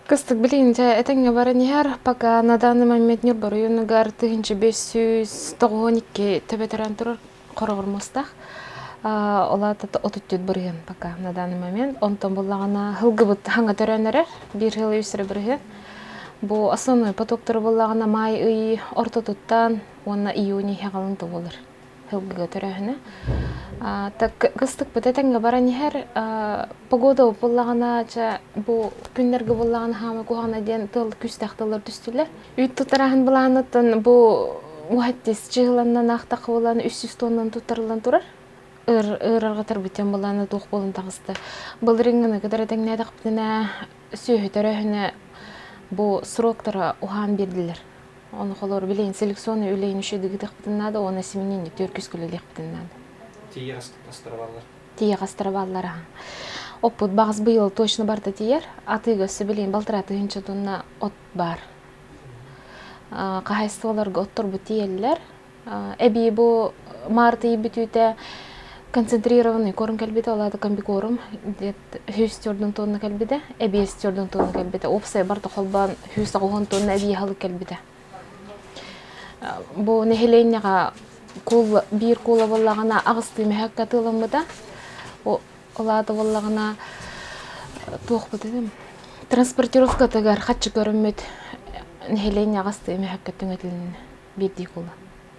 Кыстык билигин дьэ этэҥҥэ баран иһэр. Пока на данный момент Ньурба оройуонугар 1592 төбө төрөөн турар хороҕор муостаах. Ол аата 34% пока на данный момент. Онтон буллаҕына һылгыбыт хаҥа төрөөн эрэр. Биир сыл үс эрэ бырыһыан. Бу основной потоктары буллаҕына маай ый ортотуттан уонна июнь иһэҕалын буолар. Һылгыга төрөөһүнэ. Так кыстыкпыт этэҥҥэ баран иһэр. Погода буллаҕына чэ бу күннэргэ буллаҕына хаама куһаҕана диэн тыл күүстээх тыллар түстүлэр. Үүт туттарааһын былааныттан бу уһаттис чыһыланнан аахтахха буолан 300 тоннан туттарыллан турар. Ыр ыраргатарбыт диэн былаана туох буолан таҕыста. Былырыыҥҥыны кытары тэҥнээтэхпитинэ сүөһү төрөөһүнэ бу сроктара уһаан биэрдилэр. Ону холор билигин селекционный үлэйин үчүгдүк наада уонна семенинник түөркүс күлэлиэхпитин наада. Тиийэ астарабаллар. Тиийэ астарабаллар аха. Оппут баҕас быйыл точно барда тиийэр. Атыыга өссө билигин балтараа тыһыынча тонна от баар. Хаһайыстыбаларга отторбут тиийэллэр. Эбии бу март ый бүтүүтэ концентрированный корм кэлбитэ, ол аата комбикорм сүүс төрдүн тонна кэлбитэ, эбиэс төрдүн тонна кэлбитэ, уопсай барыта холбоон 190 тонна эбии аһылык кэлбитэ. Бу нэһилиэнньэҕэ куул биир куула буоллаҕына аҕыстыы мөһөөккө атыыламмыта. Ол аата буоллаҕына туохпут этим транспортировкатыгар хаччы көрүммүт нэһилиэнньэ аҕыстыы мөһөөккө түҥэтилиннэ биирдии куула.